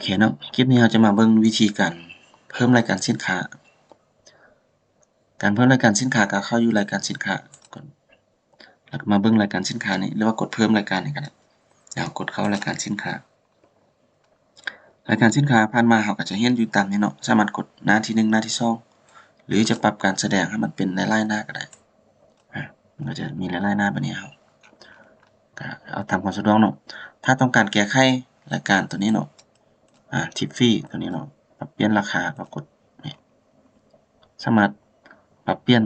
ເຄເນາະ, ຄລິບນີ້ເຮົາຈະມາເບິ່ງວິທີການເພີ່ມລາຍການສິນຄ້າ. ການເພີ່ມລາຍການສິນຄ້າ ກໍເຂົ້າຢູ່ລາຍການສິນຄ້າ ແລ້ວກໍມາເບິ່ງລາຍການສິນຄ້ານີ້ ຫຼືວ່າກົດເພີ່ມລາຍການນີ້ກໍໄດ້. ແລ້ວກົດເຂົ້າລາຍການສິນຄ້າ. ລາຍການສິນຄ້າຜ່ານມາເຮົາກໍຈະເຫັນຢູ່ຕາມນີ້ເນາະ, ສາມາດກົດໜ້າທີໜຶ່ງ ໜ້າທີສອງ ຫຼື ຈະປັບການສະແດງໃຫ້ມັນເປັນຫຼາຍໆໜ້າກໍໄດ້. ອາ ມັນກໍຈະມີຫຼາຍໆໜ້າແບບນີ້, ເຮົາກໍເອົາຕາມຄວາມສະດວກເນາະ. ຖ້າຕ້ອງການແກ້ໄຂລາຍການຕົວນີ້ເນາະ, ອາ ທິບຟຣີຕົວນີ້ເນາະ, ປັບປ່ຽນລາຄາ ກໍກົດນີ້. ສາມາດປັບປ່ຽນ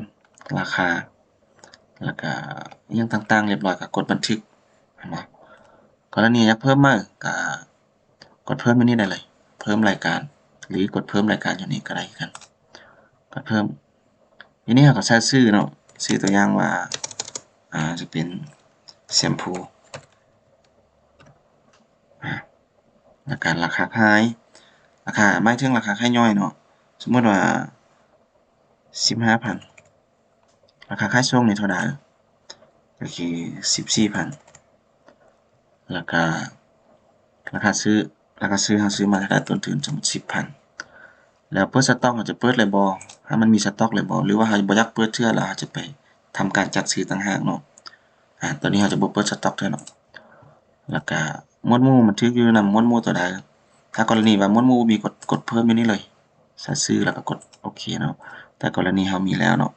ລາຄາ ແລ້ວກະອີ່ຫຍັງຕ່າງໆ ລຽບຮ້ອຍ ກໍກົດບັນທຶກ, ເຫັນບໍ່? ກໍລະນີຢາກເພີ່ມໃໝ່ ກໍກົດເພີ່ມຢູ່ນີ້ໄດ້ເລີຍ, ເພີ່ມລາຍການ ຫຼື ກົດເພີ່ມລາຍການຢູ່ນີ້ກໍໄດ້ຄືກັນ. ກົດເພີ່ມ. ທີນີ້ເຮົາກໍໃສ່ຊື່ເນາະ, ຊື່ຕົວຢ່າງວ່າ ອາ ຈະເປັນແຊມພູ. ອາ ແລ້ວກໍລາຄາຂາຍ, ລາຄາ ໝາຍເຖິງລາຄາຂາຍຍ່ອຍເນາະ, ສົມມຸດວ່າ ສິບຫ້າພັນ. ລາຄາຂາຍສົ່ງນີ້ເທົ່າໃດ? ກໍຄື ສິບສີ່ພັນ. ແລ້ວກໍລາຄາຊື້, ລາຄາຊື້ ເຮົາຊື້ມາເທົ່າໃດ? ຕົ້ນທຶນສົມມຸດ ສິບພັນ. ແລ້ວເປີດສະຕັອກ ເຮົາຈະເປີດເລີຍບໍ່? ຖ້າມັນມີສະຕັອກເລີຍບໍ່? ຫຼືວ່າເຮົາບໍ່ຢາກເປີດເທື່ອ ແລ້ວເຮົາຈະໄປທຳການຈັດຊື້ຕ່າງຫາກເນາະ. ອາ ຕອນນີ້ເຮົາຈະບໍ່ເປີດສະຕັອກເທື່ອເນາະ. ແລ້ວກະໝວດໝູ່ ມັນຖືກຢູ່ນຳໝວດໝູ່ຕົວໃດ? ຖ້າກໍລະນີວ່າໝວດໝູ່ບໍ່ມີ ກົດ ກົດເພີ່ມຢູ່ນີ້ເລີຍ, ໃສ່ຊື່ແລ້ວກໍກົດໂອເຄເນາະ. ແຕ່ກໍລະນີເຮົາມີແລ້ວເນາະ,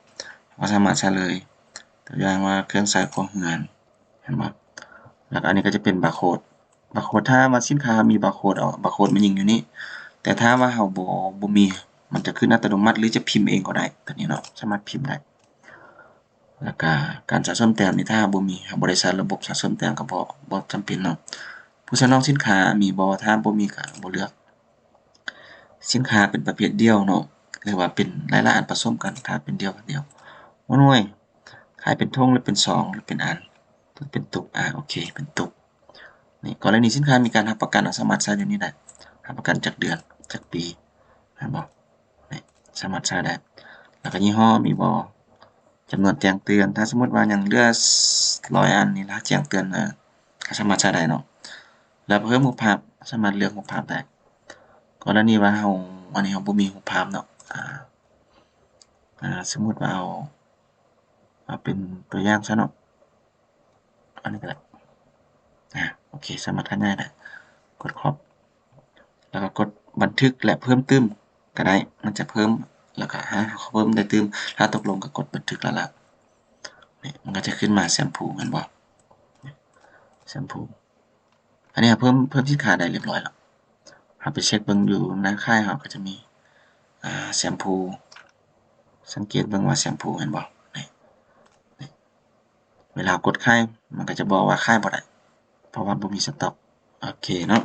ເຮົາກໍສາມາດໃສ່ເລີຍ. ຕົວຢ່າງວ່າເຄື່ອງໃຊ້ຄົວເຮືອນ, ເຫັນບໍ່? ແລ້ວກໍອັນນີ້ກໍຈະເປັນບາໂຄດ. ບາໂຄດ ຖ້າວ່າສິນຄ້າເຮົາມີບາໂຄດ, ເອົາບາໂຄດມາຍິງຢູ່ນີ້. ແຕ່ຖ້າວ່າເຮົາບໍ່ ບໍ່ມີ, ມັນຈະຂຶ້ນອັດຕະໂນມັດ ຫຼືຈະພິມເອງກໍໄດ້ ຕົວນີ້ເນາະ, ສາມາດພິມໄດ້. ແລ້ວກະການສະສົມແຕ້ມນີ້ ຖ້າບໍ່ມີ, ເຮົາບໍ່ໄດ້ໃຊ້ລະບົບສະສົມແຕ້ມ ກໍບໍ່ ບໍ່ຈຳເປັນເນາະ. ຜູ້ສະໜອງສິນຄ້າມີບໍ່? ຖ້າບໍ່ມີກໍບໍ່ເລືອກ. ສິນຄ້າເປັນປະເພດດຽວເນາະ ຫຼືວ່າເປັນຫຼາຍໆອັນປະສົມກັນ, ຖ້າເປັນດຽວກໍດຽວ. ຫົວໜ່ວຍ ຂາຍເປັນຖົງ ຫຼືເປັນຊອງ ຫຼືເປັນອັນ ຫຼືເປັນຕຸກ. ອາ ໂອເຄ ເປັນຕຸກ. ນີ້ ກໍລະນີສິນຄ້າມີການຮັບປະກັນ, ເຮົາສາມາດໃສ່ຢູ່ນີ້ໄດ້, ຮັບປະກັນຈັກເດືອນ ຈັກປີ, ເຫັນບໍ່? ນີ້ ສາມາດໃຊ້ໄດ້. ແລ້ວກໍຍີ່ຫໍ້ມີບໍ່? ຈຳນວນແຈ້ງເຕືອນ, ຖ້າສົມມຸດວ່າຍັງເຫຼືອຮ້ອຍອັນນີ້ ລະແຈ້ງເຕືອນ, ເອີ ກໍສາມາດໃຊ້ໄດ້ເນາະ. ແລ້ວເພີ່ມຮູບພາບ, ສາມາດເລືອກຮູບພາບໄດ້. ກໍລະນີວ່າເຮົາ ອັນນີ້ເຮົາບໍ່ມີຮູບພາບເນາະ, ອາ ອາ ສົມມຸດວ່າເອົາ ເອົາເປັນຕົວຢ່າງຊະເນາະ. ອັນນີ້ກໍໄດ້. ອາ ໂອເຄ ສາມາດຂະຫຍາຍໄດ້. ກົດ crop ແລ້ວກໍກົດບັນທຶກ ແລະ ເພີ່ມຕື່ມກໍໄດ້, ມັນຈະເພີ່ມ ແລ້ວກໍໃຫ້ເຮົາເພີ່ມໄດ້ຕື່ມ. ຖ້າຕົກລົງກໍກົດບັນທຶກແລ້ວລະ. ນີ້ ມັນກໍຈະຂຶ້ນມາແຊມພູ ແມ່ນບໍ່? ແຊມພູ. ອັນນີ້ເຮົາເພີ່ມ ເພີ່ມສິນຄ້າໄດ້ຮຽບຮ້ອຍແລ້ວ. ເຮົາໄປເຊັກເບິ່ງຢູ່ໜ້າຂາຍ ເຮົາກໍຈະມີ ອາ ແຊມພູ. ສັງເກດເບິ່ງວ່າແຊມພູ ເຫັນບໍ່? ນີ້ ນີ້ ເວລາເຮົາກົດຂາຍ ມັນກໍຈະບອກວ່າຂາຍບໍ່ໄດ້ ເພາະວ່າບໍ່ມີສະຕັອກ. ໂອເຄເນາະ.